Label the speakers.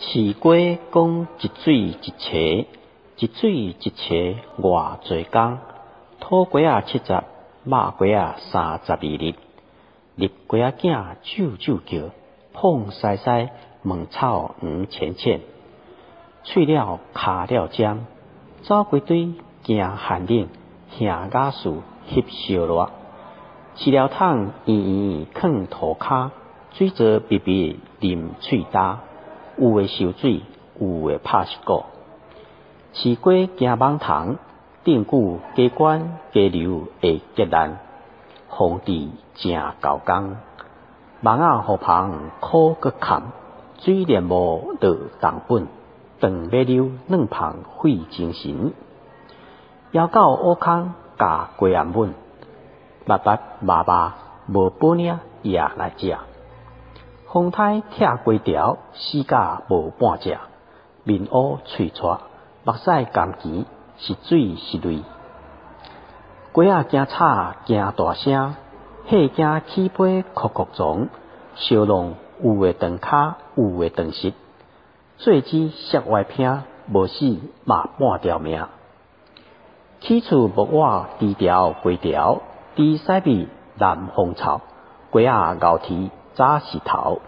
Speaker 1: 飼雞講一水一茶，一水一茶偌濟工。土雞仔70，肉雞仔32日。入雞仔囝啾啾叫，膨師師問草黃淺淺。喙了跤了尖，走規堆驚寒冷，行雅事翕燒熱。飼料桶圓圓囥塗跤，水槽密密啉喙焦。有的泅水，有的拍石鼓。飼雞驚蠓蟲，頂久加懸加流會結爛，防治誠猴工。網仔予蜂苦閣崁，水蓮霧落重本，長尾溜軟芳費精神。枵狗悟空咬雞頷吻，密密麻麻無保領也來食。風颱拆規條，死甲無半隻。面烏喙掣，目屎甘甜，是水是淚。雞仔驚吵驚大聲，火驚起飛擴擴傱。相弄有的斷跤，有的斷舌。做子摔歪拚，無死嘛半條命。起厝木瓦豬條雞條，豬屎味南風臭，雞仔熬蹄早是頭。